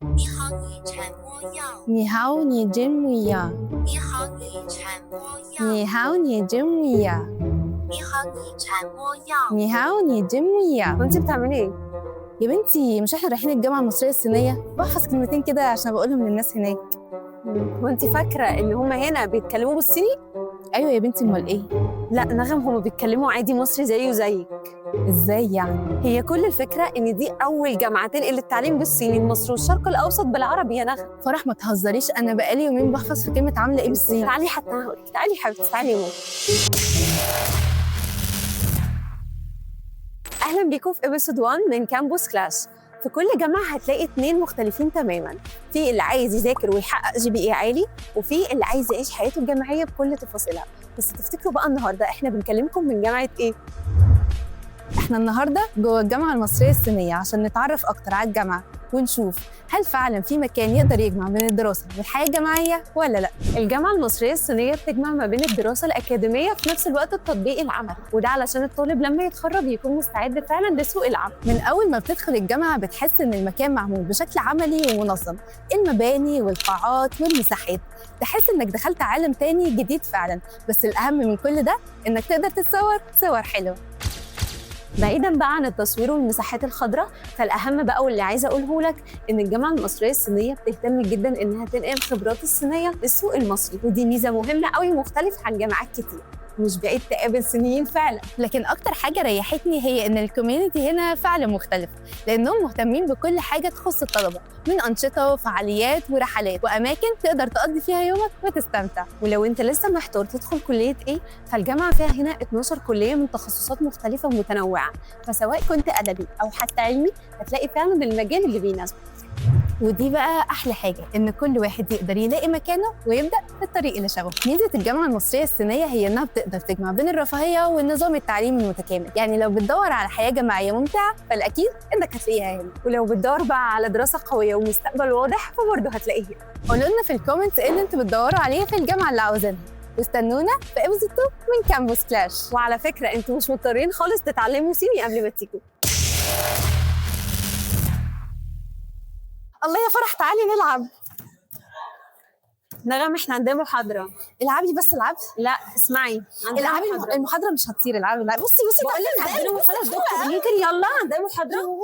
你好，你产摸药。你好，你真呀。你好，你产摸药。你好，你真呀。你好，你产摸药。你好，你真呀. وانت بتعملي ايه؟ يا بنتي مش احنا رايحين الجامعة المصرية الصينية؟ بحفظ كلمتين كده عشان بقولهم للناس هناك. وانت فاكره ان هما هنا بيتكلموا بالصيني؟ ايوه يا بنتي، امال ايه؟ لا نغم، هما بيتكلموا عادي مصري زيي وزيك. ازاي يعني؟ هي كل الفكرة ان دي اول جامعه تنقل التعليم بالصيني لمصر والشرق الاوسط بالعربي يا نغم. فرح ما تهزريش، انا بقالي يومين بحفظ في كلمة عاملة ايه بالصيني. تعالي حتى انا هقولك، تعالي يا حبيبتي، تعالي يا ماما. اهلا بيكم في episode 1 من Campus Clash. في كل جامعه هتلاقي اتنين مختلفين تماما، في اللي عايز يذاكر ويحقق GPA عالي، وفي اللي عايز يعيش حياته الجامعية بكل تفاصيلها. بس تفتكروا بقى النهارده احنا بنكلمكم من جامعه ايه؟ احنا النهارده جوه الجامعة المصرية الصينية عشان نتعرف اكتر على الجامعة ونشوف هل فعلا في مكان يقدر يجمع بين الدراسة والحياة الجامعية ولا لا. الجامعة المصرية الصينية بتجمع ما بين الدراسة الاكاديمية في نفس الوقت التطبيقي العملي، وده علشان الطالب لما يتخرج يكون مستعد فعلا لسوق العمل. من اول ما بتدخل الجامعة بتحس ان المكان معمول بشكل عملي ومنظم، المباني والقاعات والمساحات، تحس انك دخلت عالم تاني جديد فعلا. بس الاهم من كل ده انك تقدر تتصور صور حلوة. بعيدا بقى عن التصوير والمساحات الخضراء، فالاهم بقى واللي عايزه اقوله لك ان الجامعة المصرية الصينية بتهتم جدا انها تنقل الخبرات الصينية للسوق المصري، ودي ميزة مهمة قوي مختلفة عن جامعات كتير. مش بعيد تقابل صينيين فعلا. لكن اكتر حاجة ريحتني هي ان ال community هنا فعلا مختلف، لانهم مهتمين بكل حاجة تخص الطلبة من انشطة وفعاليات ورحلات واماكن تقدر تقضي فيها يومك وتستمتع. ولو انت لسه محتار تدخل كليه ايه، فالجامعه فيها هنا 12 كليه من تخصصات مختلفة ومتنوعة، فسواء كنت ادبي او حتى علمي هتلاقي فعلا المجال اللي بيناسبك. ودي بقى احلى حاجة، ان كل واحد يقدر يلاقي مكانه ويبدا في الطريق اللي شبهه. ميزة الجامعة المصرية الصينية هي انها بتقدر تجمع بين الرفاهية والنظام التعليمي المتكامل، يعني لو بتدور على حياة جامعية ممتعة فالاكيد انك هتلاقيها هنا. ولو بتدور بقى على دراسة قوية ومستقبل واضح فبرضه هتلاقيه هنا. قولوا لنا في ال comments ايه اللي انتوا بتدوروا عليه في الجامعة اللي عاوزينها، واستنونا في episode 2 من Campus Clash. وعلى فكرة انتوا مش مضطرين خالص تتعلموا صيني قبل ما تيجوا. الله يا فرح، تعالي نلعب. نغم احنا عندنا محاضرة. العبي بس العبي. لا اسمعي، العبي، المحاضرة مش هتطير. العبي العبي، بصي بصي بقول لك عندنا محاضرة دكتور، ممكن يلا عندنا محاضرة.